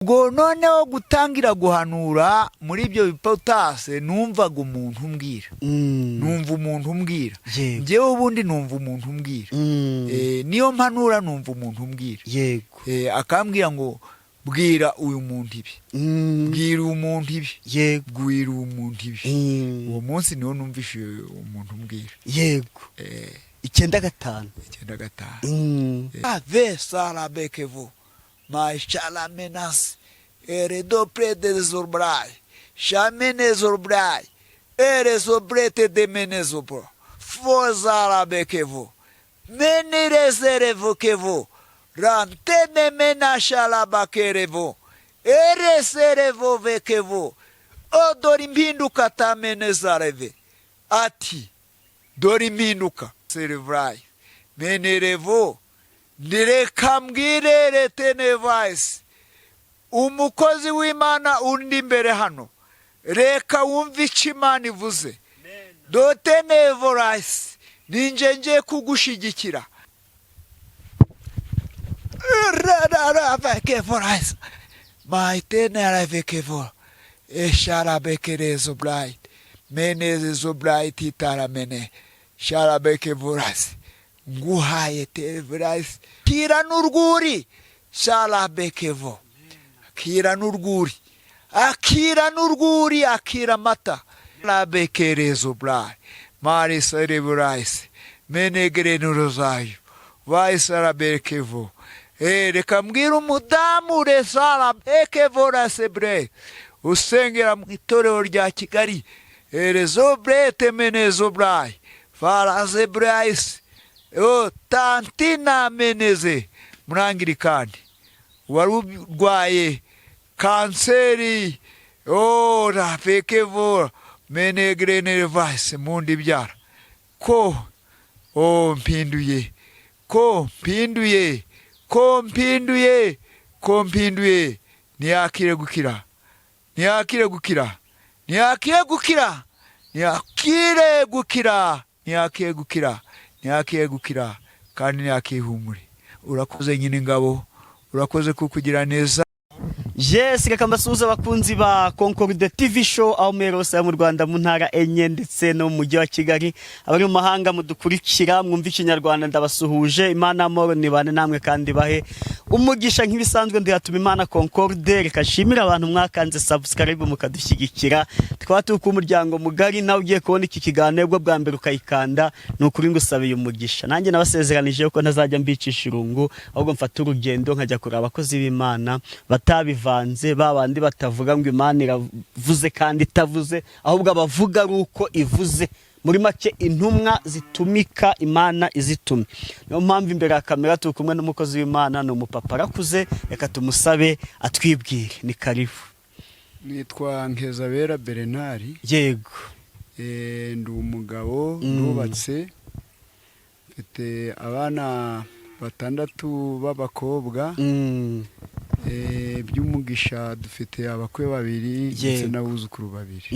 Ubwo noneho gutangira guhanura muri ibyo bipotase, numvaga umuntu umbwira, numva umuntu umbwira. Njyewe ubundi numva umuntu umbwira. Niyo mpanura, numva umuntu umbwira. Akambwira ngo: "Bwira uyu muntu ibi, bwira uyu muntu ibi, bwira uyu muntu ibi." Uwo munsi niwo numvise umuntu umbwira. 95. 95. Ave sarabekevo maishalamenas eredo de zorbrai shamene zorbrai ere zobrete de menezobro fozarabekevo menirezerevokevo rantene menashalabakerevo ereserevovekevo. O, dore impinduka tamenezareve. Ati: "Dore impinduka serivrayi menerevo." Ndireka mbwire retenevayisi, umukozi w'Imana undi imbere hano, reka wumve icyo Imana ivuze. Dotenevorayisi, ninjye ngiye kugushyigikira. Rararavekevorayisi mayitenarevekevo esharabekerezo burayiti menezezo burayiti itaramene sharabekevorayisi. Nguhaye tevorayisi, kira n'urwuri sharabekevo, akira n'urwuri, akira n'urwuri, akira amata rabekerezo burayi marisereburayisi menegerenurozayo vayisarabekevo. Reka mbwira umudamu resara ekevorasebre usengera mu itorero rya Kigali, erezo brete menezo burayi farazeburayisi o tantina meneze murangirikani wari urwaye kanseri o rafekevo menegrenerevase mundi byara ko o mpinduye, ko mpinduye, ko mpinduye, ko mpinduye. Ntiyakire gukira, ntiyakire gukira, ntiyakire gukira, ntiyakire gukira, ntiyakire gukira, ntiyakire gukira, kandi ntiyakihumure. Urakoze nyine ingabo, urakoze kukugira neza. Yes, reka mbasuhuze abakunzi ba Concorde TV Show aho muri hose mu Rwanda, mu ntara enye ndetse no mu mujyi wa Kigali. Abari mu mahanga mudukurikira mwumva Ikinyarwanda, ndabasuhuje. Imana amahoro nibane namwe kandi bahe umugisha. Nk'ibisanzwe, ndihatuma Imana Concorde. Reka nshimire abantu mwakanze subscribe mukadushyigikira, tukaba turi ku muryango mugari. Nawe ugiye kubona iki kiganiro bwo bwa mbere ukayikanda, ni ukuri ngusabiye umugisha. Nanjye nabasezeranije ko ntazajya mbicisha irungu, ahubwo mfata urugendo nkajya kureba abakozi b'Imana batabivanze, ba bandi batavuga ngo Imana iravuze kandi itavuze, ahubwo abavuga ari uko ivuze. Muri make, intumwa zitumika Imana izitumye. Niyo mpamvu imbere ya kamera turi kumwe n'umukozi w'Imana, ni umupapa, arakuze. Reka tumusabe atwibwire. Ni karibu. Nitwa Nkezabera Bernard. Ndi umugabo, ndubatse, mfite abana batandatu b'abakobwa. By'umugisha dufite abakwe babiri ndetse n'abuzukuru babiri.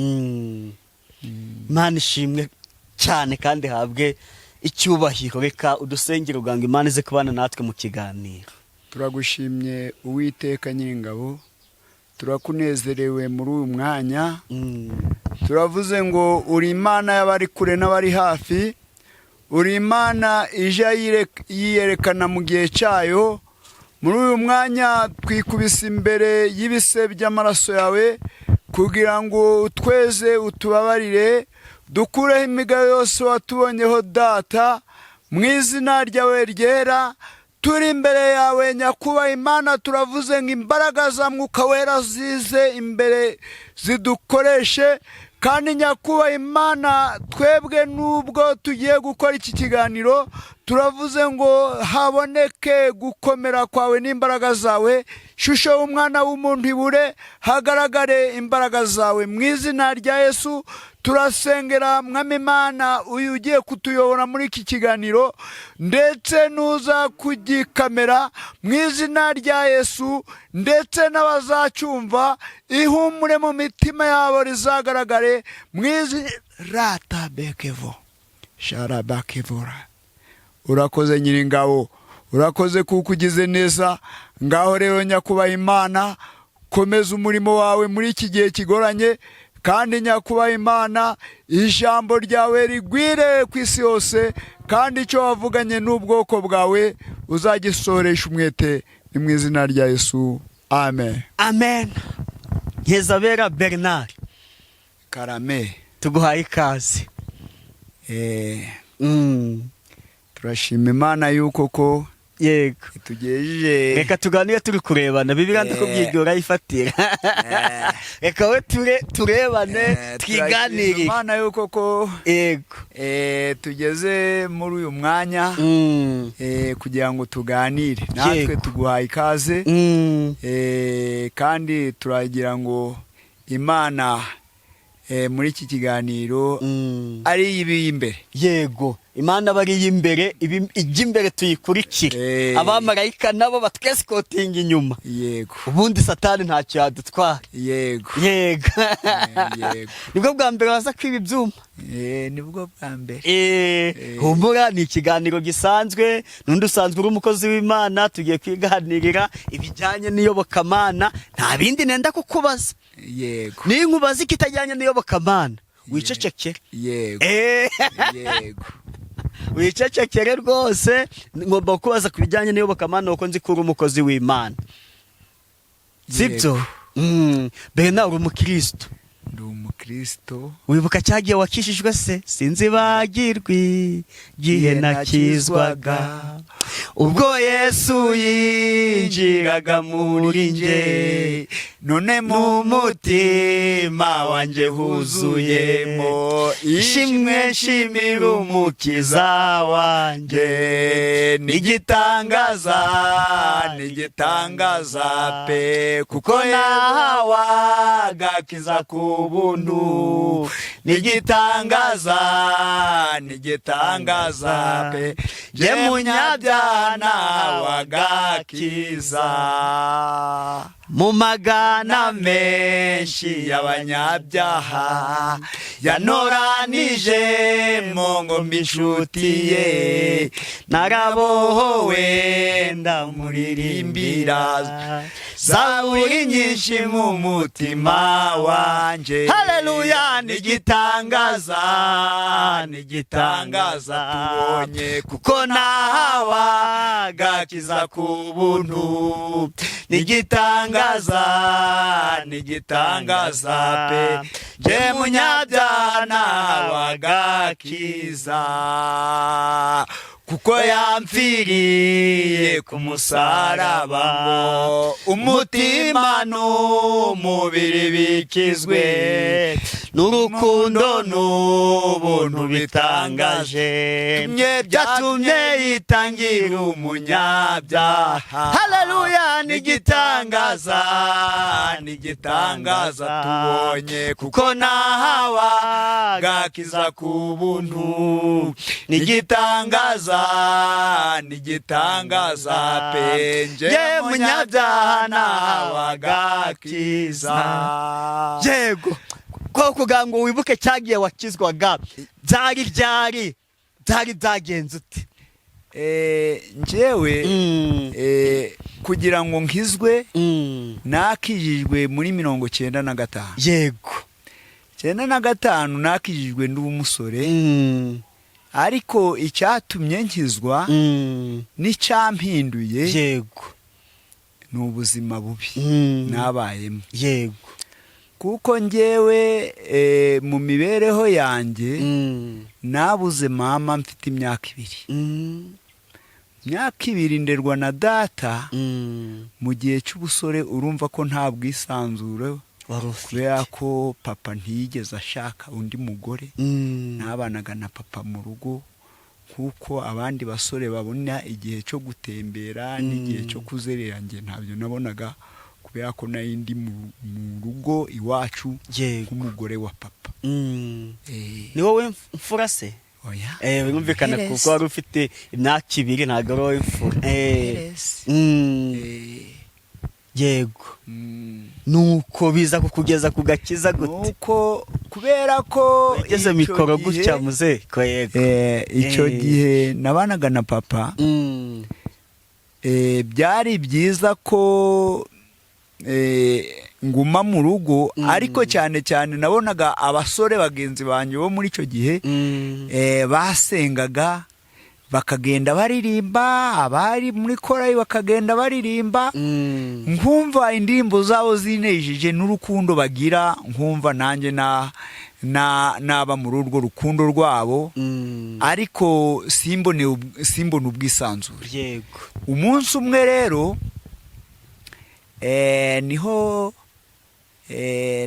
Imana ishimwe cyane kandi habwe icyubahiro. Reka udusengere ubwangu, Imana ize kubana natwe mu kiganiro. Turagushimye Uwiteka Nyiringabo, turakunezerewe muri uyu mwanya. Turavuze ngo uri Imana y'abari kure n'abari hafi, uri Imana ijya yiyerekana mu gihe cyayo. Muri uyu mwanya twikubise imbere y'ibise by'amaraso yawe kugira ngo utweze, utubabarire, dukureho imigayo yose watubonyeho. Data, mu izina ryawe ryera turi imbere yawe, Nyakubaha Imana. Turavuze ngo imbaraga za Mwuka Wera zize imbere zidukoreshe. Kandi Nyakubaha Imana, twebwe nubwo tugiye gukora iki kiganiro, turavuze ngo haboneke gukomera kwawe n'imbaraga zawe, ishusho y'umwana w'umuntu ibure, hagaragare imbaraga zawe. Mu izina rya Yesu turasengera Mwami Imana uyu ugiye kutuyobora muri iki kiganiro ndetse n'uza kugikamera, mu izina rya Yesu, ndetse n'abazacyumva, ihumure mu mitima yabo rizagaragare mu izina rata bekevo sharabakevora. Urakoze Nyiringabo, urakoze kuko ugize neza. Ngaho rero Nyakubaha Imana. Komeza umurimo wawe muri iki gihe kigoranye, kandi nyakubaha Imana, ijambo ryawe rigwire ku isi yose, kandi icyo wavuganye n'ubwoko bwawe uzagisohoresha umwete. Ni mu izina rya Yesu, amen. Amen. Nkezabera Bernard. Karame. Tuguhaye ikaze. Turashima Imana yuko ko itugejeje. Reka tuganire turi kurebana. Bibiliya ndikubyigira urayifatira. Reka we turebane, Turashima twiganirire. Imana yuko ko tugeze muri uyu mwanya kugira ngo tuganire natwe. Tuguhaye ikaze. Kandi turagira ngo Imana muri iki kiganiro ari ibi imbere. Yego, Imana aba ari iy'imbere, ijya imbere tuyikurikire. Abamarayika nabo batwesikotinga inyuma. Ubundi Satani ntacyo yadutwara. Yego. Yego. Nibwo bwa mbere waza kwiba ibyuma? Nibwo bwa mbere. Humura, ni ikiganiro gisanzwe n'undi usanzwe uri umukozi w'Imana. Tugiye kwiganirira ibijyanye n'iyobokamana, nta bindi nenda kukubaza. Niyo nkubaza ikitajyanye n'iyobokamana, wicecekere. Yego. Wicecekere rwose. Ngomba kukubaza ku bijyanye n'iyobokamana kuko nzi ko uri umukozi w'Imana, sibyo? Bena, uri umukristo? Ndi umukristo. Wibuka cyagihe wakishijwe se? Sinzibagirwa igihe nakizwaga, ubwo Yesu yinjiraga muri nge, none mu mutima wanjye huzuyemo ishimwe, nshimira Umukiza wanjye. N'igitangaza, n'igitangaza pe, kuko nahawe agakiza ku buntu. N'igitangaza, n'igitangaza pe, jye munyabyaha nawe agakiza. Mu magana menshi y'abanyabyaha yanoranije mu ngoma inshuti ye, narabohowe, ndamuririmbira zaburi nyinshi mu mutima wanjye. Haleluya! N'igitangaza, n'igitangaza tubonye, kuko nahawe agakiza ku buntu. N'igitangaza, n'igitangaza pe, jye munyabyaha nawe agakiza, kuko yampfiriye ku musaraba ngo umutima n'umubiri bikizwe n'urukundo n'ubuntu bitangaje byatumye yitangira umunyabyaha. Haleluya! N'igitangaza, n'igitangaza tubonye, kuko nahawe agakiza ku buntu. N'igitangaza, n'igitangaza pe, nje munyabyaha nahawe agakiza. Yego, ko kugira ngo wibuke cyagiye wakizwaga, byari byagenze ute? Njyewe kugira ngo nkizwe, nakijijwe muri 95. 95 nakijijwe ndi umusore, ariko icyatumye nkizwa n'icyampinduye ni ubuzima bubi nabayemo, kuko njyewe mu mibereho yanjye nabuze mama mfite imyaka 2. Imyaka 2 nderwa na data. Mu gihe cy'ubusore urumva ko nta bwisanzure, wari ufite, kubera ko papa ntiyigeze ashaka undi mugore. Nabanaga na papa mu rugo nk'uko abandi basore babona igihe cyo gutembera n'igihe cyo kuzerera, njye ntabyo nabonaga kubera ko nari ndi mu rugo iwacu nk'umugore wa papa. Ni wowe mfura se? Oya. Birumvikana kuko wari ufite imyaka 2, ntabwo ari wowe mfura. Heresi. Yego. Nuko biza kukugeza ku gakiza gute? Nuko kubera ko wegeze icyo mikoro gihe- gutya muze ko, yego. Icyo gihe nabanaga na papa, byari byiza ko nguma mu rugo, ariko cyane cyane nabonaga abasore bagenzi banjye bo muri icyo gihe basengaga, bakagenda baririmba, abari muri korali bakagenda baririmba, nkumva indirimbo zabo zinejeje n'urukundo bagira, nkumva nanjye naba muri urwo rukundo rwabo, ariko simbone ubwisanzure. Umunsi umwe rero niho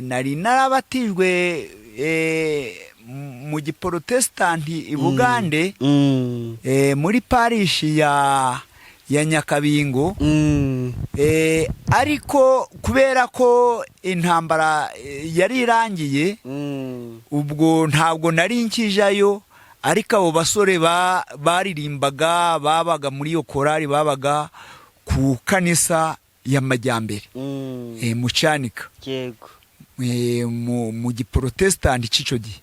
nari narabatijwe mu giporotesitanti i Bugande, muri parishi ya Nyakabingo. Ariko kubera ko intambara yari irangiye, ubwo ntabwo nari nkijayo, ariko abo basore baririmbaga babaga muri iyo korali, babaga ku kanisa y'Amajyambere, mu Cyanika, mu giporotesitanti cy'icyo gihe.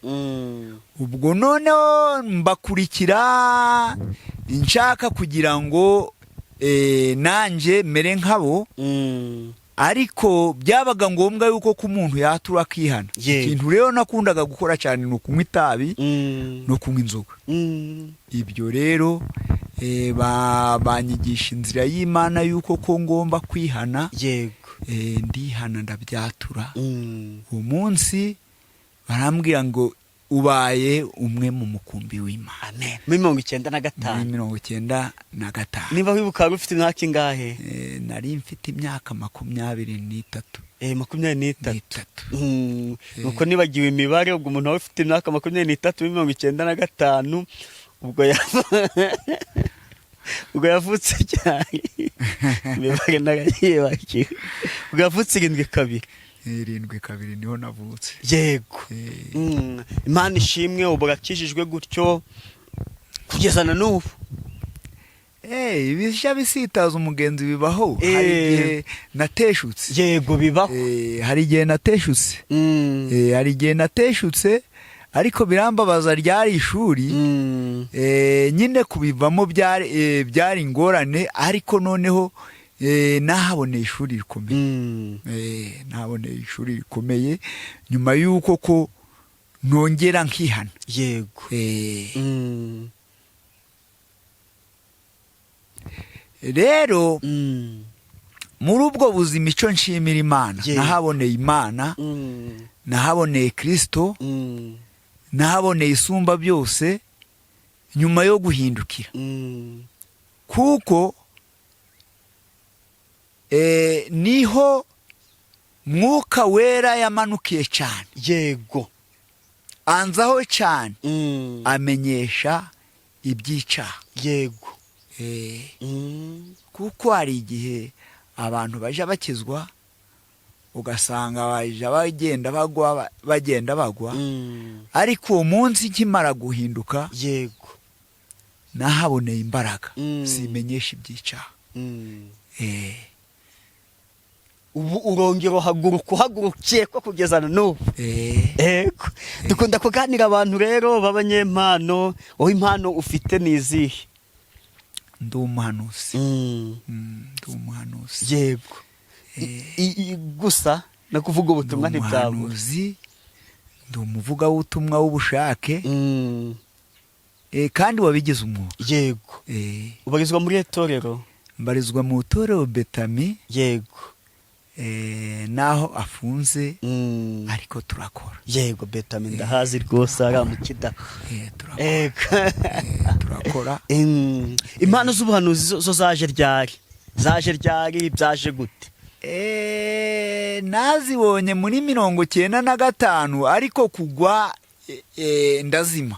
Ubwo noneho mbakurikira nshaka kugira ngo nanjye mere nkabo, ariko byabaga ngombwa yuko ko umuntu yatura akihana. Ikintu rero nakundaga gukora cyane ni ukunywa itabi no kunywa inzoga. Ibyo rero banyigisha inzira y'Imana yuko ko ngomba kwihana. Ndihana, ndabyatura. Uwo munsi barambwira ngo ubaye umwe mu mukumbi w'Imana. Amen. Muri mirongo icyenda na Muri gatanu. 95. Niba wibuka, wari ufite imyaka ingahe? Nari mfite imyaka 23. 23. N'itatu. Nuko nibagiwe imibare. Ubwo umuntu wari ufite imyaka 23 muri 95, ubwo yavutse cyane, imibare narayibagiwe, ubwo yavutse 72. 72 niho navutse. Yego. Imana ishimwe, ubu urakijijwe gutyo kugeza na n'ubu. Ibishya bisitaza umugenzi bibaho. Hari igihe nateshutse. Yego, bibaho. Hari igihe nateshutse. Hari igihe nateshutse, ariko birambabaza, ryari ishuri. Nyine kubivamo byari ingorane, ariko noneho nahaboneye ishuri rikomeye. Nahaboneye ishuri rikomeye nyuma y'uko ko nongera nkihana. Rero muri ubwo buzima, icyo nshimira Imana, nahaboneye Imana, nahaboneye Kirisito, nahaboneye Isumba byose nyuma yo guhindukira, kuko niho Mwuka Wera yamanukiye cyane, anzaho cyane, amenyesha iby'icyaha. Kuko hari igihe abantu bajya bakizwa, ugasanga bajya bagenda bagwa, bagenda bagwa, ariko uwo munsi nkimara guhinduka, nahaboneye imbaraga zimenyesha iby'icyaha. Ubu urongera uhaguruka, uhagurukiye ko kugeza na n'ubu. Yego, dukunda kuganira abantu rero b'abanyempano. Wowe impano ufite ni izihe? Ndi umuhanuzi. Ndi umuhanuzi. Yego. Gusa no kuvuga ubutumwa Ndi ntibyabura. umuhanuzi, ndi umuvugabutumwa w'ubushake, kandi wabigize umwuga. Ubarizwa muri itorero? Mbarizwa mu itorero Betami. Naho afunze, ariko turakora. Yego, Betami ndahazi rwose, hariya mu Kidaho. Turakora. Turakora. Impano z'ubuhanuzi zo zaje ryari? Zaje ryari? Byaje gute? Nazibonye muri 95, ariko kugwa ndazima.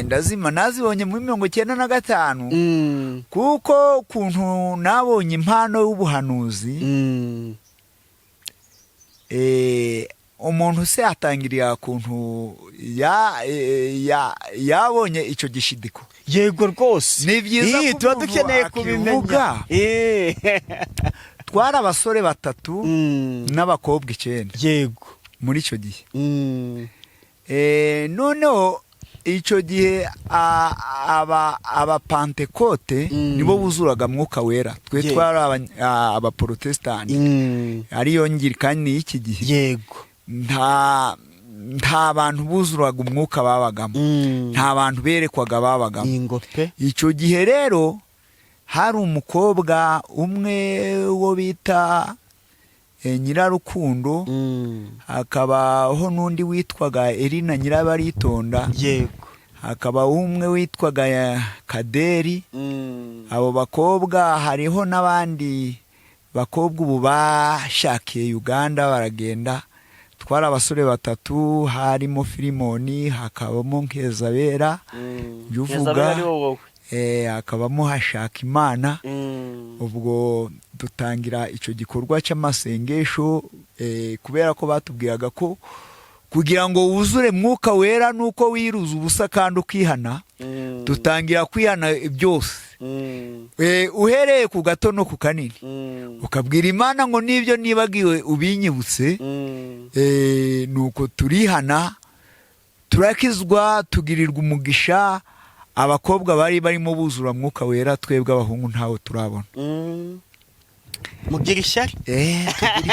Ndazima. Nazibonye muri 95, kuko kuntu nabonye impano y'ubuhanuzi, umuntu se atangiriye kuntu yabonye icyo gishidiko. Yego rwose. Ni byiza Ii, ko tuba umuntu dukeneye kubimenya. akivuga. Twari abasore batatu n'abakobwa 9 muri icyo gihe. Noneho Icyo gihe abapantekote nibo buzuraga Mwuka Wera, twe twari abaporotesitanti, ariyo ngirikani y'iki gihe. Nta bantu buzuraga umwuka babagamo, nta bantu berekwaga babagamo. Ingo pe. Icyo gihe rero hari umukobwa umwe wo bita Nyirarukundo, hakabaho n'undi witwaga Erina Nyirabaritonda, hakaba umwe witwaga Kaderi. Abo bakobwa, hariho n'abandi bakobwa ubu bashakiye Uganda baragenda. Twari abasore batatu, harimo Filimoni, hakabamo Nkezabera jya uvuga. Nkezabera ari wowe. Hakabamo Hashaka Imana. Ubwo dutangira icyo gikorwa cy'amasengesho, kubera ko batubwiraga ko kugira ngo wuzure Mwuka Wera nuko wiruza ubusa kandi ukihana. Dutangira kwihana byose, uhereye ku gato no ku kanini, ukabwira Imana ngo n'ibyo nibagiwe ubinyibutse. Nuko turihana, turakizwa, tugirirwa umugisha. Abakobwa bari barimo buzura Mwuka Wera, twebwe abahungu ntawe turabona. Mugira ishyari. Tugira ishyari.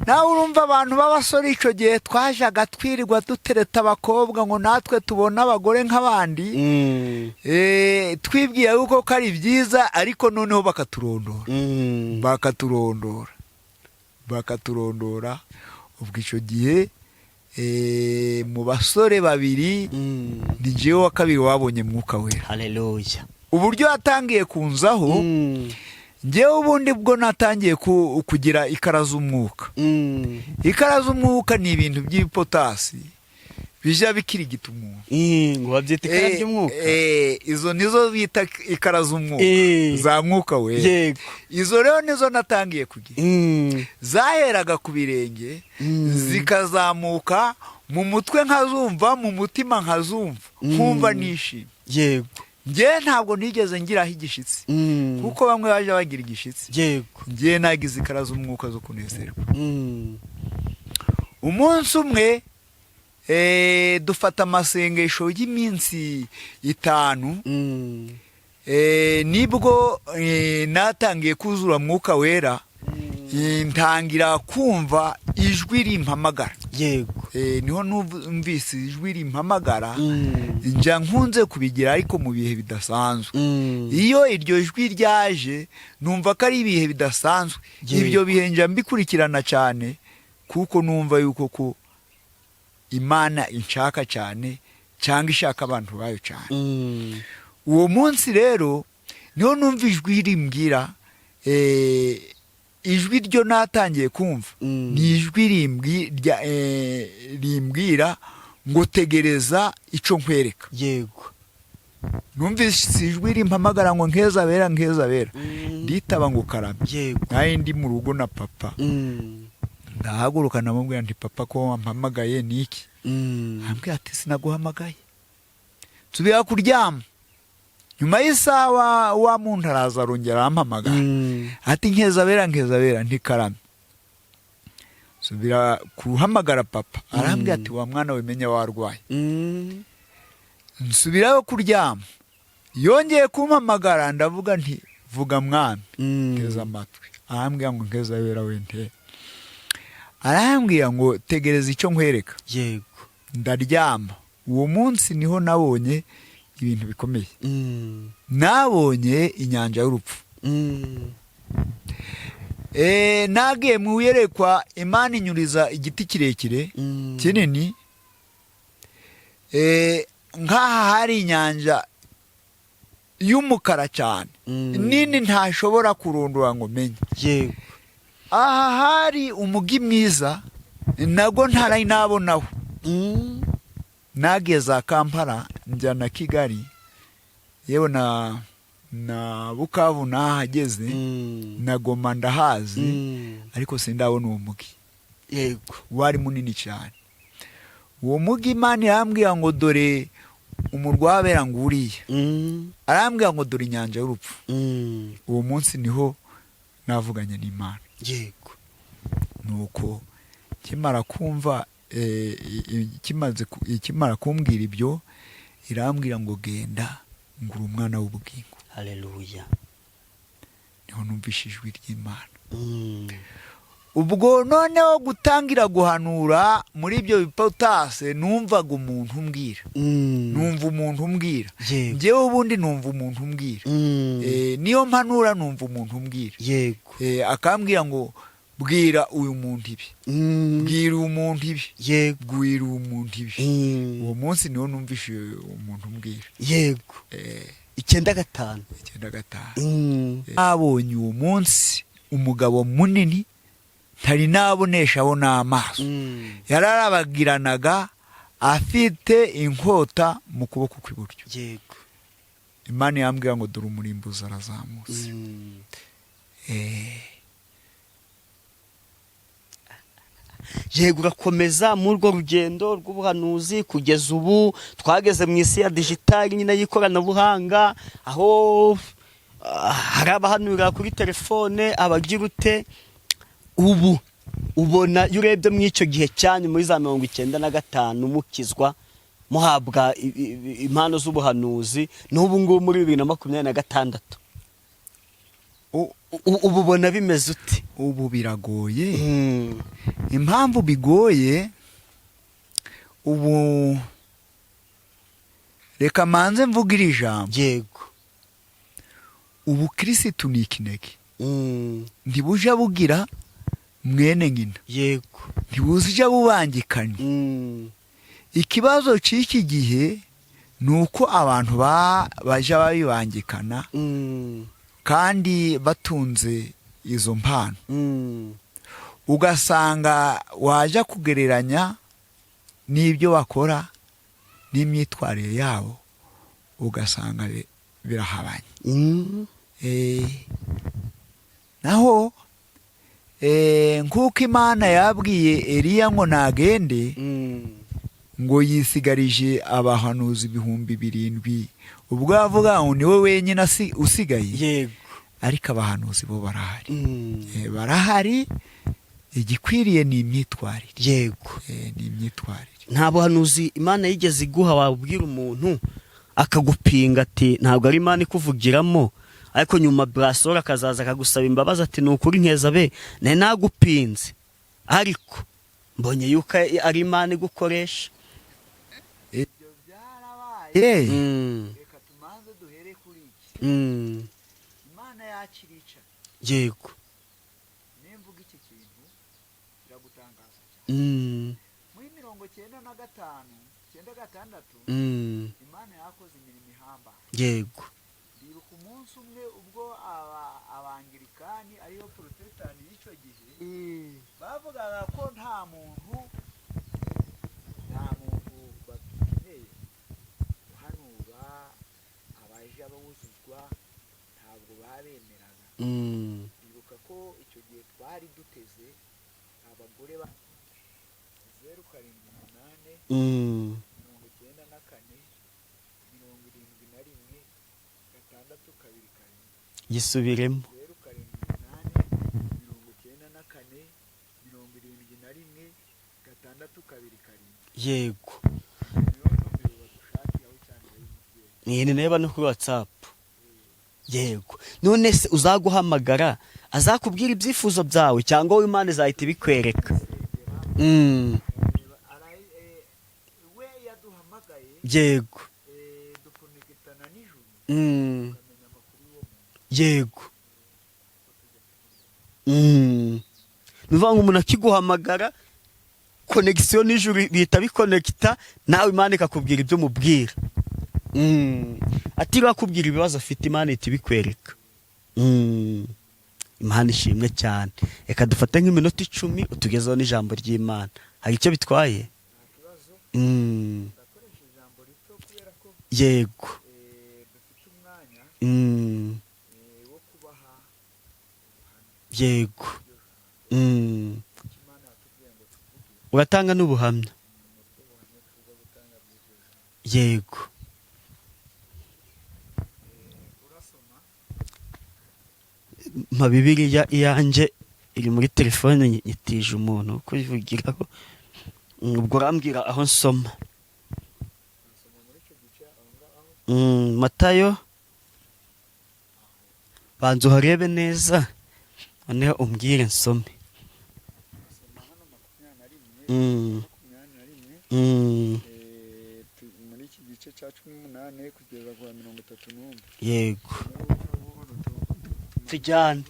Nawe urumva, abantu b'abasore icyo gihe twajaga twirirwa dutereta abakobwa ngo natwe tubone abagore nk'abandi, twibwira yuko ko ari byiza, ariko noneho bakaturondora, bakaturondora, bakaturondora. Ubwo icyo gihe mu basore babiri ni njyewe wa kabiri wabonye Mwuka Wera. Haleluya. Uburyo yatangiye kunzaho, njyewe ubundi bwo natangiye kugira ikara z'umwuka. Ikara z'umwuka ni ibintu by'ibipotasi bijya bikirigita umuntu. Ngo babyita ikara ry'umwuka. Izo nizo bita ikara z'umwuka, za Mwuka Wera. Izo rero nizo natangiye kugira. Zaheraga ku birenge, zikazamuka mu mutwe, nkazumva mu mutima, nkazumva, nkumva nishimye. Njyewe ntabwo nigeze ngiraho igishitsi, kuko bamwe baje bagira igishitsi. Njyewe nagize ikara z'umwuka zo kunezerwa. Umunsi umwe dufata amasengesho y'iminsi 5, nibwo natangiye kuzura Mwuka Wera, ntangira kumva ijwi rimpamagara. Niho numvise ijwi rimpamagara. Njya nkunze kubigira, ariko mu bihe bidasanzwe. Iyo iryo jwi ryaje numva ko ari ibihe bidasanzwe. Ibyo bihe njya mbikurikirana cyane, kuko numva yuko ko Imana inshaka cyane cyangwa ishaka abantu bayo cyane. Uwo munsi rero niho numva ijwi rimbwira, ijwi ryo natangiye kumva ni ijwi rimbwira ngo tegereza icyo nkwereka. Numvise ijwi rimpamagara ngo Nkezabera, Nkezabera. Nditaba ngo karame. Nari ndi mu rugo na papa. Ndahaguruka, ndamubwira nti papa, ko wampamagaye ni iki? Ambwira ati sinaguhamagaye. Nsubira kuryama. Nyuma y'isaha wa muntu araza, arongera arampamagara, ati Nkezabera, Nkezabera. Ntikarame. Nsubira guhamagara papa, arambwira ati wa mwana we, menya warwaye. Nsubirayo kuryama. Yongeye kumpamagara, ndavuga nti vuga mwami, nteze amatwi. Arambwira ngo Nkezabera we, nte arambwira ngo tegereza icyo nkwereka. Ndaryama. Uwo munsi niho nabonye ibintu bikomeye. Nabonye inyanja y'urupfu. Nagiye mu iyerekwa, Imana inyuriza igiti kirekire, kinini. Nk'aha hari inyanja y'umukara cyane, nini, ntashobora kurondora ngo menye. Aha hari umugi mwiza nabwo ntari nabonaho. Nagiye za Kampala, njya na Kigali, yewe na Bukavu nahageze, na Goma ndahazi, ariko sindabona uwo mugi. Wari munini cyane uwo mugi. Imana irambwira ngo dore umurwa w'abera ngo uriya. Arambwira ngo dore inyanja y'urupfu. Uwo munsi niho navuganye n'Imana. Nuko nkimara kumva Ikimara kumbwira ibyo, irambwira ngo genda, ngura umwana w'ubugingo. Haleluya. Niho numvishe ijwi ry'Imana. Ubwo noneho gutangira guhanura muri ibyo bipotase, numvaga umuntu umbwira. Numva umuntu umbwira. Njyewe ubundi numva umuntu umbwira. Niyo mpanura, numva umuntu umbwira. Akambwira ngo bwira uyu muntu ibi, bwira uyu muntu ibi, bwira uyu muntu ibi. Uwo munsi niwo numvishe umuntu umbwira. 95? 95. Nabonye uwo munsi umugabo munini ntari naboneshaho n'amaso. Yararabagiranaga, afite inkota mu kuboko kw'iburyo. Imana yambwira ngo dore umurimbuzi arazamutse. Yego, urakomeza muri urwo rugendo rw'ubuhanuzi kugeza ubu twageze mu isi ya digital nyine y'ikoranabuhanga, aho hari abahanurira kuri telefone, abagira ute. Ubu ubona iyo urebye muri icyo gihe cyanyu, muri za 95 mukizwa, muhabwa impano z'ubuhanuzi, n'ubu ngubu muri 2026, ubu ubona bimeze ute? Ubu biragoye. Impamvu bigoye ubu, reka manze mvuge iri jambo. Ubu Kirisitu ni ikinege. Ntibuja bugira mwene nyina. Ntibuja bubangikanye. Ikibazo cy'iki gihe ni uko abantu baja babibangikana kandi batunze izo mpano. Ugasanga wajya kugereranya n'ibyo bakora n'imyitwarire yabo, ugasanga birahabanye. Naho nk'uko Imana yabwiye Eliya ngo nagende, ngo yisigarije abahanuzi 7000, ubwo yavuga ngo niwe wenyine usigaye. Ariko abahanuzi bo barahari. Barahari, igikwiriye ni imyitwarire. Ni imyitwarire. Nta buhanuzi Imana yigeze iguha wabwira umuntu akagupinga ati ntabwo ari Imana ikuvugiramo, ariko nyuma burasora akazaza akagusaba imbabazi ati ni ukuri nkeza be nari nagupinze, ariko mbonye yuko ari Imana igukoresha? Ibyo byarabaye. Reka tumanze duhere kuri iki. Imana yakirica. Nimvuga iki kintu kiragutangaza cyane. Muri 95, 96, Imana yakoze imirimo ihambaye. Ndibuka umunsi umwe ubwo Abangirikani, ariyo Porotesitanti y'icyo gihe, bavugaga ko nta muntu bakeneye uhanura, abaje abawuzuzwa ntabwo babemeraga. Ndibuka ko icyo gihe twari duteze abagore ba 078 94 71 627. Gisubiremo. 078 94 71 627. Niyo nomero badushakiraho cyane y'umubyeyi. Ni niba no kuri WhatsApp. Yego, none se uzaguhamagara azakubwira ibyifuzo byawe, cyangwa wowe Imana izahita ibikwereka? We yaduhamagaye, dukonekitana nijoro, tukamenya amakuru y'uwo muntu. Yego. Ni ukuvuga ngo umuntu akiguhamagara, connexion n'ijuru bihita bikonekita, nawe Imana ikakubwira ibyo umubwira. Atiriwe akubwira ibibazo afite, Imana ihita ibikwereka. Imana ishimwe cyane. Reka dufate nk'iminota 10 utugezeho n'ijambo ry'Imana. Hari icyo bitwaye? Nta kibazo. Ndakoresha ijambo rito kubera ko dufite umwanya wo kubaha ubuhamya. Icyo Imana yatubwiye ngo tuvuge. Uratanga n'ubuhamya? Nibwo buhamya tuza gutanga bw'iryo jambo. Urasoma. Mpa Bibiliya, iyanjye iri muri telefone, nyitije umuntu kuyivugiraho. Ubwo urambwira aho nsoma. Matayo, banza uharebe neza, noneho umbwire nsome. 21. Muri iki gice cya 18 kugeza ku wa 31. Yego, tujyane.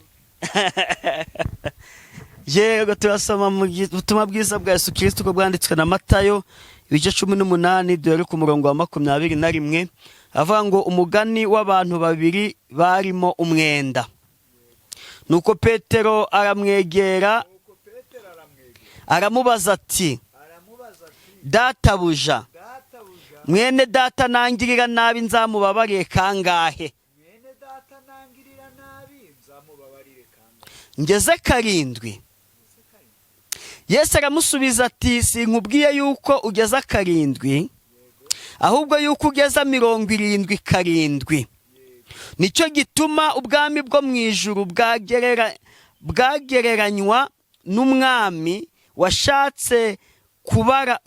Yego, turasoma mu butumwa bwiza bwa Yesu Kirisito uko bwanditswe na Matayo, ibice 18, duhere ku murongo wa 21, avuga ngo: "Umugani w'abantu babiri barimo umwenda. Nuko Petero aramwegera, Nuko Petero aramwegera, aramubaza ati: aramubaza ati: Databuja, Databuja, mwene data nangirira nabi nzamubabariye kangahe? Mwene data nangirira nabi nzamubabarire kangahe? Ngeze karindwi? Yesu aramusubiza ati: Sinkubwiye yuko ugeza karindwi, ahubwo yuko ugeza 77. Nicyo gituma ubwami bwo mu ijuru bwagereranywa n'umwami washatse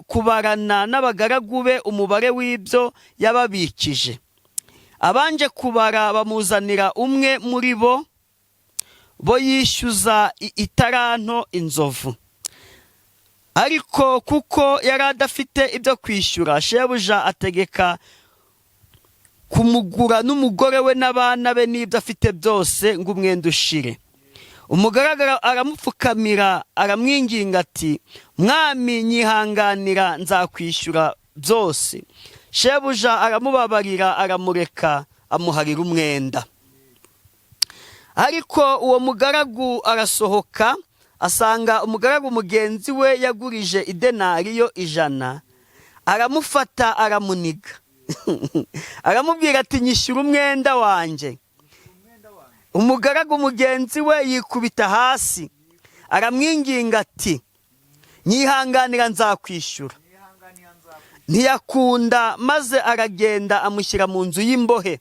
kubarana n'abagaragu be umubare w'ibyo yababikije. Abanje kubara bamuzanira umwe muri bo yishyuza itaranto inzovu. Ariko kuko yari adafite ibyo kwishyura, shebuja ategeka kumugura n'umugore we n'abana be n'ibyo afite byose, ngo umwenda ushire. Umugaragu aramupfukamira, aramwinginga ati: Mwami, nyihanganira, nzakwishyura byose. Shebuja aramubabarira, aramureka, amuharira umwenda. Ariko uwo mugaragu arasohoka, asanga umugaragu mugenzi we yagurije idenariyo 100, aramufata, aramuniga, aramubwira ati: Nyishyura umwenda wanjye. Umugaragu mugenzi we yikubita hasi, aramwinginga ati: Nyihanganira, nzakwishyura. Ntiyakunda, maze aragenda, amushyira mu nzu y'imbohe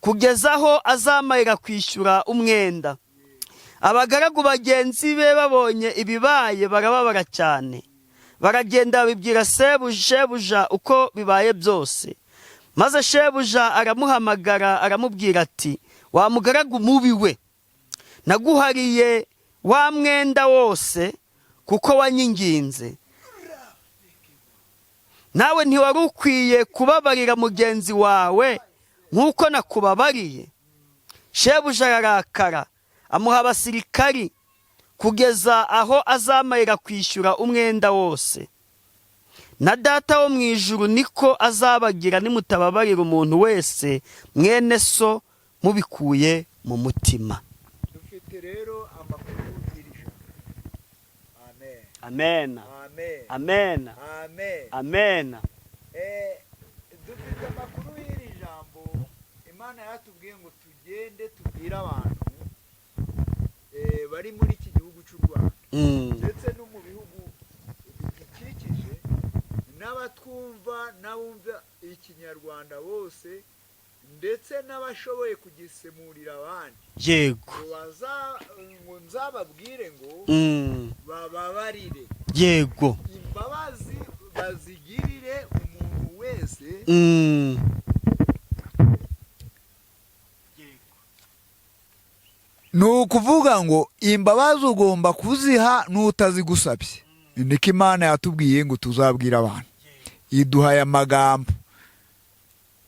kugeza aho azamarira kwishyura umwenda. Abagaragu bagenzi be babonye ibibaye, barababara cyane, baragenda babibwira shebuja uko bibaye byose. Maze shebuja aramuhamagara, aramubwira ati: Wa mugaragu mubi we, naguhariye wa mwenda wose kuko wanyinginze. Nawe ntiwari ukwiye kubabarira mugenzi wawe nk'uko nakubabariye? Shebuja ararakara, amuha abasirikari kugeza aho azamarira kwishyura umwenda wose. Na Data wo mu ijuru niko azabagira nimutababarira umuntu wese mwene so mubikuye mu mutima." Dufite rero amakuru y'iri jambo. Amen. Amen. Amen. Amen. Amen. Amen. Dufite amakuru y'iri jambo. Imana yatubwiye ngo tugende tubwire abantu bari muri iki gihugu cy'u Rwanda ndetse no mu bihugu bidukikije, n'abatwumva n'abumva ikinyarwanda bose, ndetse n'abashoboye kugisemurira abandi, ngo nzababwire ngo bababarire, imbabazi bazigirire umuntu wese. Ni ukuvuga ngo imbabazi ugomba kuziha n'utazigusabye. Niko Imana yatubwiye ngo tuzabwire abantu. Iduhaye amagambo,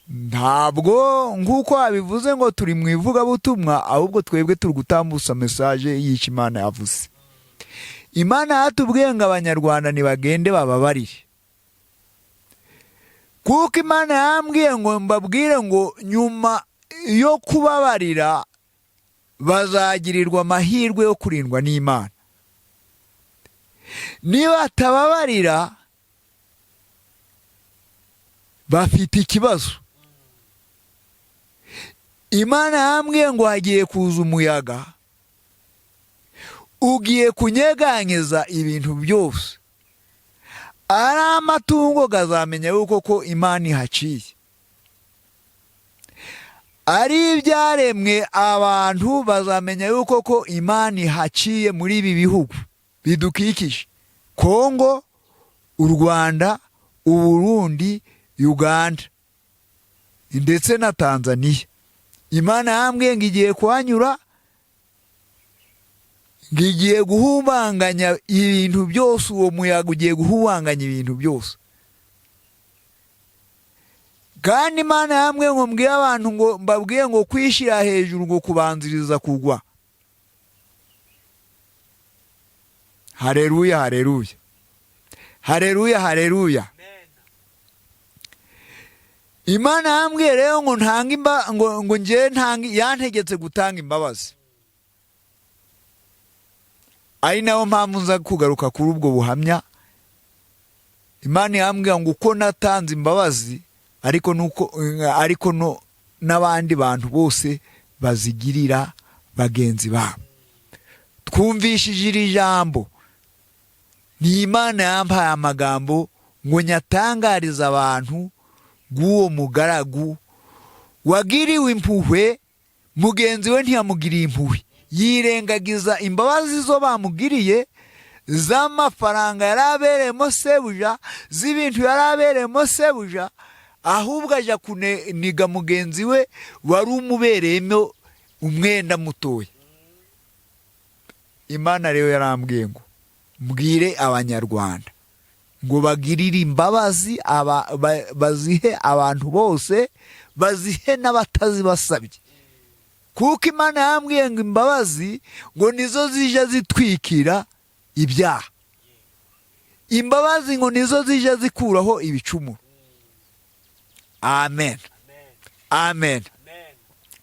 ntabwo nk'uko wabivuze ngo turi mu ivugabutumwa, ahubwo twebwe turi gutambutsa message y'icyo Imana yavuze. Imana yatubwiye ngo Abanyarwanda ntibagende bababarire, kuko Imana yambwiye ngo mbabwire ngo nyuma yo kubabarira bazagirirwa amahirwe yo kurindwa n'Imana. Niba batababarira, bafite ikibazo. Imana yambwiye ngo hagiye kuza umuyaga ugiye kunyeganyeza ibintu byose, ari amatungo gazamenya yuko ko Imana ihaciye, ari ibyaremwe abantu bazamenya yuko ko Imana ihaciye muri ibi bihugu bidukikije, Kongo, U Rwanda, Uburundi, Uganda ndetse na Tanzania. Imana yambwiye ngo igiye kuhanyura, ngo igiye guhumanganya ibintu byose. Uwo muyaga ugiye guhumanganya ibintu byose. Kandi Imana yambwiye ngo mbwire abantu, ngo mbabwiye ngo kwishyira hejuru ngo kubanziriza kugwa. Hareruya, hareruya, hareruya, hareruya! Imana yambwiye rero ngo ntange ngo njye ntange, yantegetse gutanga imbabazi, ari nayo mpamvu nza kugaruka kuri ubwo buhamya. Imana yambwiye ngo uko natanze imbabazi, ariko nuko ariko no n'abandi bantu bose bazigirira bagenzi babo. Twumvishije iri jambo, ni Imana yampaye amagambo ngo nyatangarize abantu bw'uwo mugaragu wagiriwe impuhwe, mugenzi we ntiyamugiriye impuhwe, yirengagiza imbabazi zo bamugiriye z'amafaranga yari abereyemo sebuja, z'ibintu yari abereyemo sebuja, ahubwo ajya kuniga mugenzi we wari umubereyemo umwenda mutoya. Imana rero yarambwiye ngo mbwire Abanyarwanda ngo bagirire imbabazi bazihe abantu bose, bazihe n'abatazibasabye, kuko Imana yambwiye ngo imbabazi ngo nizo zijya zitwikira ibyaha, imbabazi ngo nizo zijya zikuraho ibicumuro. Amen, amen.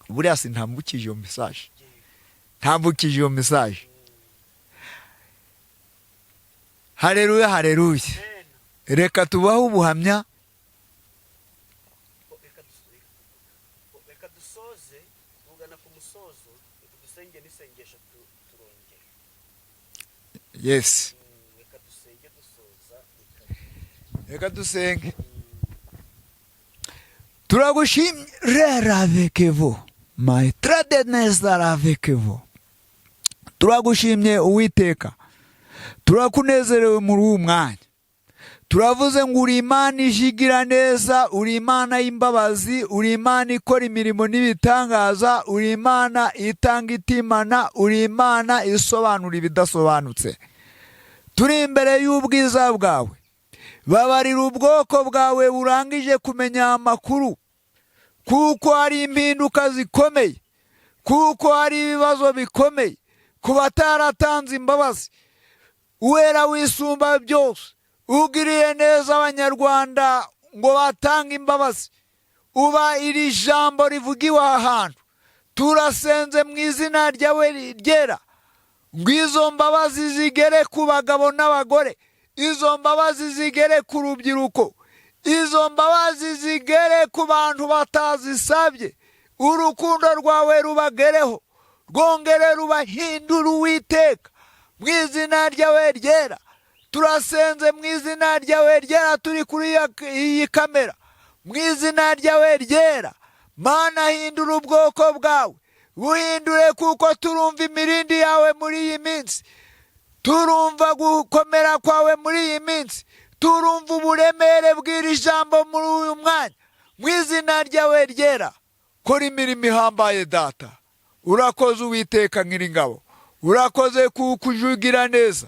Buriya sintambukije iyo message, ntambukije iyo message. Hareruya, hareruya! Reka tubahe ubuhamya. Reka dusoze tugana ku musozo, reka dusenge n'isengesho turongera. Yes. Reka dusenge dusoza. Reka dusenge. Turagushimye reravekevo maetradenezaravekevo. Turagushimye Uwiteka, turakunezerewe muri uyu mwanya. Turavuze ngo uri Imana ijigira neza, uri Imana y'imbabazi, uri Imana ikora imirimo n'ibitangaza, uri Imana itanga itimana, uri Imana isobanura ibidasobanutse. Turi imbere y'ubwiza bwawe. Babarira ubwoko bwawe burangije kumenya amakuru, kuko hari impinduka zikomeye, kuko hari ibibazo bikomeye ku bataratanze imbabazi. Uwera Wisumba Byose, ugiriye neza Abanyarwanda ngo batange imbabazi. Uba iri jambo rivugiwe aha hantu, turasenze mu izina ryawe ryera ngo izo mbabazi zigere ku bagabo n'abagore, izo mbabazi zigere ku rubyiruko, izo mbabazi zigere ku bantu batazisabye. Urukundo rwawe rubagereho, rwongere rubahindure, Uwiteka, mu izina ryawe ryera. Turasenze mu izina ryawe ryera, turi kuri iyi kamera, mu izina ryawe ryera. Mana, hindura ubwoko bwawe, buhindure, kuko turumva imirindi yawe muri iyi minsi, turumva gukomera kwawe muri iyi minsi, turumva uburemere bw'iri jambo muri uyu mwanya. Mu izina ryawe ryera, kora imirimo ihambaye, Data. Urakoze, Uwiteka Nyiringabo, urakoze kuko ujugira neza.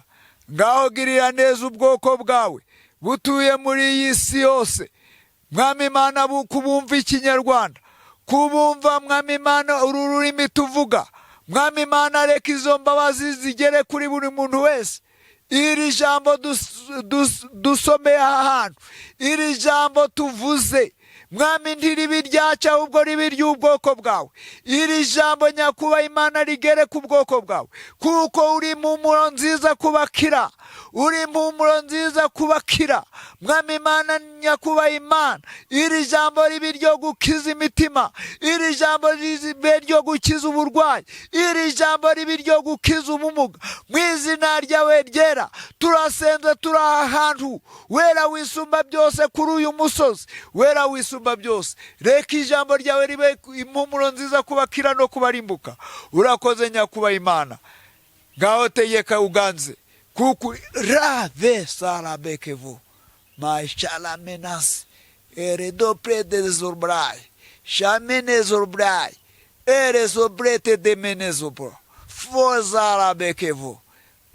Ngaho girira neza ubwoko bwawe butuye muri iyi si yose, Mwami Imana, kubumva Ikinyarwanda, kubumva, Mwami Imana, uru rurimi tuvuga. Mwami Imana, reka izo mbabazi zigere kuri buri muntu wese. Iri jambo dusomeye aha hantu, iri jambo tuvuze, Mwami, ntiribe iryacu ahubwo ribe iry'ubwoko bwawe. Iri jambo, Nyakuba Imana, rigere ku bwoko bwawe, kuko uri impumuro nziza kubakira, uri impumuro nziza kubakira. Mwami Imana, Nyakuba Imana, iri jambo ribe iryo gukiza imitima, iri jambo ribe iryo gukiza uburwayi, iri jambo ribe iryo gukiza ubumuga. Mu izina ryawe ryera turasenze, turi aha hantu, Wera Wisumba Byose, kuri uyu musozi. Wera Wisumba Byose, reka ijambo ryawe ribe impumuro nziza kubakira no kubarimbuka. Urakoze, Nyakuba Imana. Ngaho tegeka uganze, kuko rave sarabekevu. Mashalamenas eredopredezorbrai shamenezorbrai erezobrete demenezobro fozarabekevo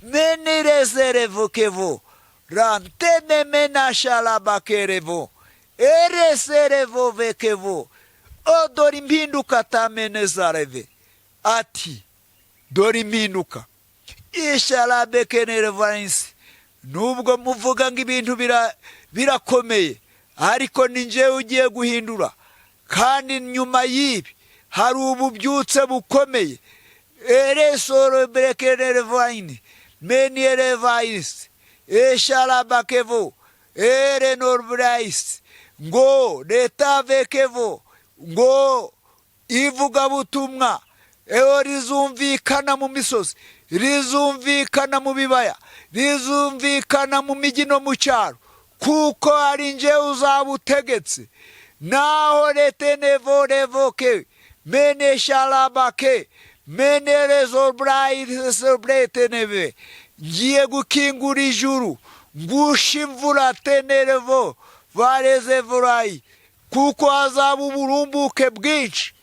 menirezerevokevo rantenemenashalabakerevo ereserevovekevo. O, dore impinduka tamenezareve. Ati dore impinduka isharabekenerevainsi. Nubwo muvuga ngo ibintu birakomeye, ariko ni njyewe ugiye guhindura, kandi nyuma y'ibi hari ububyutse bukomeye. Eresorobekenerevayini menierevayisi esharabakevo erenorburaisi ngo retavekevo ngo ivugabutumwa eho rizumvikana mu misozi, rizumvikana mu bibaya, rizumvikana mu mijyi no mu cyaro, kuko ari njyewe uzaba utegetse. Naho retenevorevoke menesharabake menerezobrayisobreteneve, ngiye gukingura ijuru ngusha imvura tenerevo varezevurayi, kuko hazaba uburumbuke bwinshi.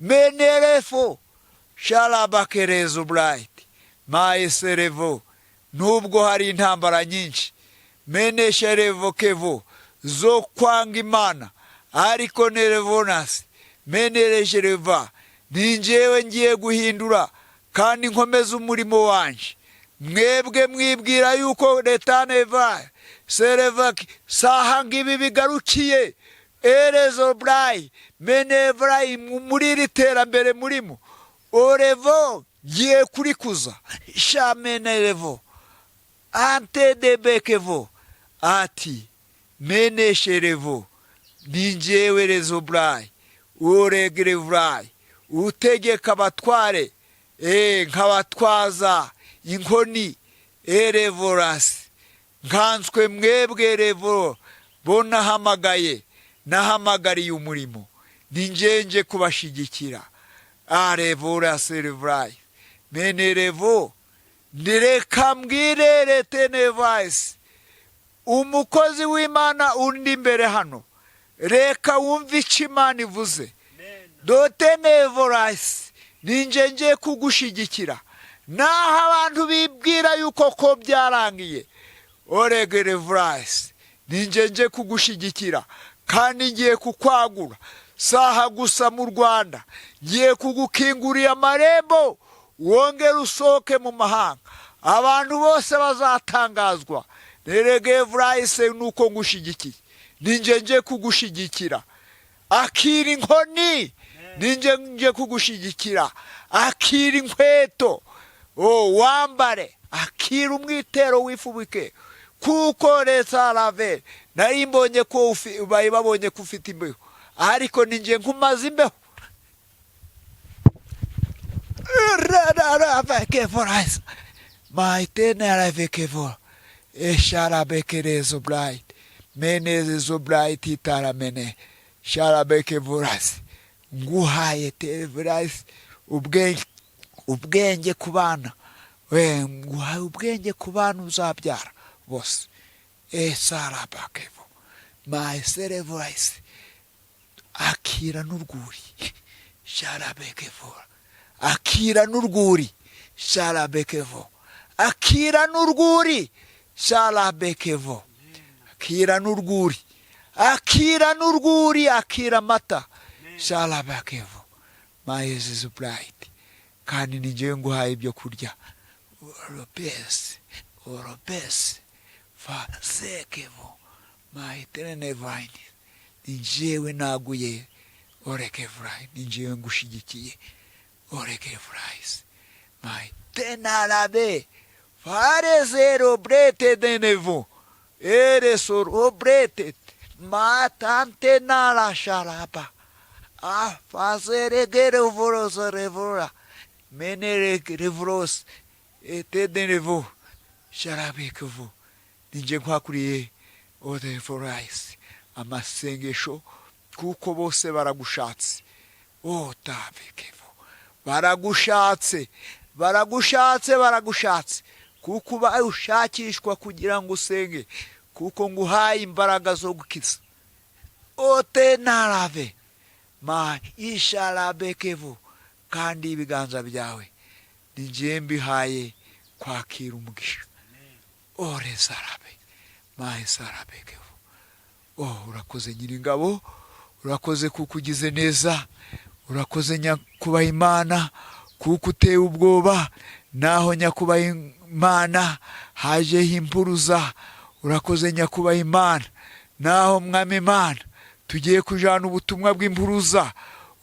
Menerefo sharabakerezoburayiti mayiserevo. Nubwo hari intambara nyinshi menesherevokevo zo kwanga Imana, ariko nerevonasi menerejereva, ni njyewe ngiye guhindura kandi nkomeza umurimo wanjye. Mwebwe mwibwira yuko retaneva serevaki saha ngibi bigarukiye erezoburayi menevurayi muri iri terambere murimo, orevo ngiye kurikuza shamenerevo antedebekevo. Ati menesherevo, ni njyewe rezoburayi uregerevurayi utegeka abatware nkabatwaza inkoni erevorasi, nkanswe mwebwe revo bo nahamagaye, nahamagariye umurimo, ni njenje kubashigikira. Arevorasi menerevo. Ndireka mbwire retenevayisi umukozi w'Imana undi imbere hano, reka wumve icyo Imana ivuze. Dotenevorasi, ni nje ngiye kugushigikira naho abantu bibwira yuko ko byarangiye. Oregerevurasi, ni nje ngiye kugushigikira kandi ngiye kukwagura saha gusa mu Rwanda, ngiye kugukingurira amarembo wongere usohoke mu mahanga, abantu bose bazatangazwa. Reregevurayise nuko ngushigikiye, ni nje ngiye kugushigikira. Akira inkoni, ni nje ngiye kugushigikira. Akira inkweto wambare, akira umwitero wifubike, kuko resarave nari mbonye ko bari babonye ko ufite imbeho, ariko ni nje nkumaze imbeho. Maitenaravekevora esharabekerezo menezezo itaramene sharabekevorasi. Nguhaye tevorasi ubwenge, ubwenge ku bana, nguhaye ubwenge ku bana uzabyara bose. Esarabakevo maeserevorasi, akira n'urwuri sharabekevora, akira n'urwuri sharabekevo, akira n'urwuri sharabekevo, akira n'urwuri, akira n'urwuri, akira amata sharabekevo mayezizuburayiti. Kandi ni njyewe nguhaye ibyo kurya oropesi oropesi fasekevo mayiterenevayini, ni njyewe naguye orekevurayi, ni njyewe ngushigikiye orekevurayisi mayitenarabe farezero brete denevo eresoro brete matantenara sharaba afazeregerevorozorevora meneregerevoros etedenevo sharabekevo. Ninjye nkwakuriye orevorayisi amasengesho, kuko bose baragushatse. Otabekevo baragushatse, baragushatse, baragushatse, kuko ubaye ushakishwa kugira ngo usenge, Kuko nguhaye imbaraga zo gukiza. Ote narave ma isharabekevu, kandi ibiganza byawe ni njye mbihaye kwakira umugisha. Ore sarabe ma isarabekevu. Oh, urakoze Nyiringabo, urakoze kuko ugize neza, urakoze Nyakubaha Imana kuko uteye ubwoba. Naho Nyakubaha Imana hajeho impuruza, urakoze Nyakubaha Imana. Naho Mwami Imana tugiye kujana ubutumwa bw'impuruza,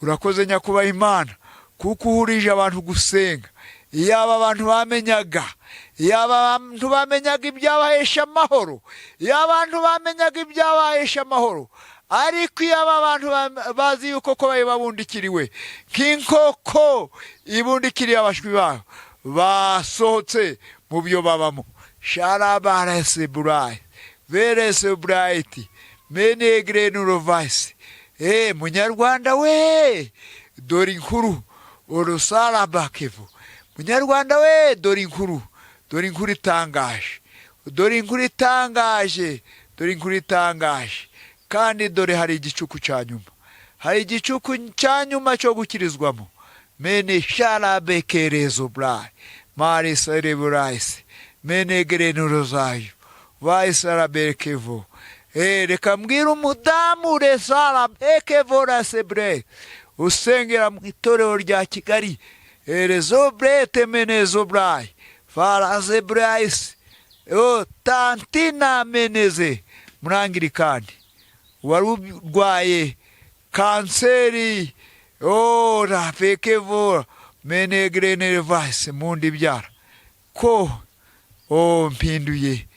urakoze Nyakubaha Imana kuko uhurije abantu gusenga. Iyaba abantu bamenyaga, iyaba abantu bamenyaga ibyabahesha amahoro, iyo abantu bamenyaga ibyabahesha amahoro. Ariko iyo aba bantu bazi yuko ko bari babundikiriwe nk'inkoko ibundikiriye abashwi bayo, basohotse mu byo babamo. Sharabarese burayi verese burayiti menegrenurovasi. E Munyarwanda we, dore inkuru urusarabakevu. Munyarwanda we, dore inkuru, dore inkuru itangaje, dore inkuru itangaje, dore inkuru itangaje. Kandi dore hari igicuku cya nyuma, hari igicuku cya nyuma cyo gukirizwamo. Mene sharabekerezo burayi marisereburayisi menegerenurozayo vayisarabekevo. Reka mbwira umudamu resarabekevorasebre usengera mu itorero rya Kigali, erezobrete menezobrayi farazebrayisi o tantina meneze murangirikani wari urwaye kanseri o rafekevora menegrenerevase mundi byara ko o mpinduye,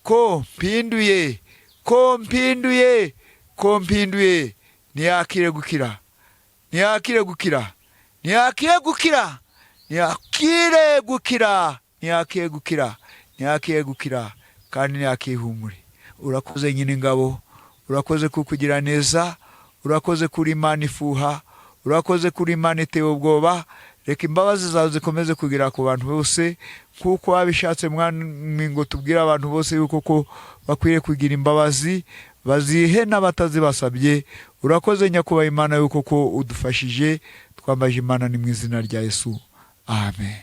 ko mpinduye, ko mpinduye, ko mpinduye. Ntiyakire gukira, ntiyakire gukira, ntiyakire gukira, ntiyakire gukira, ntiyakire gukira, ntiyakire gukira, kandi ntiyakihumure. Urakoze nyine ingabo, urakoze kukugira neza, urakoze kuri Imana ifuha, urakoze kuri Imana iteye ubwoba. Reka imbabazi zawe zikomeze kugera ku bantu bose nk'uko wabishatse Mwami, ngo tubwire abantu bose yuko ko bakwiriye kugira imbabazi, bazihe n'abatazibasabye. Urakoze Nyakubaha Imana yuko ko udufashije. Twambaje Imana ni mu izina rya Yesu, amen.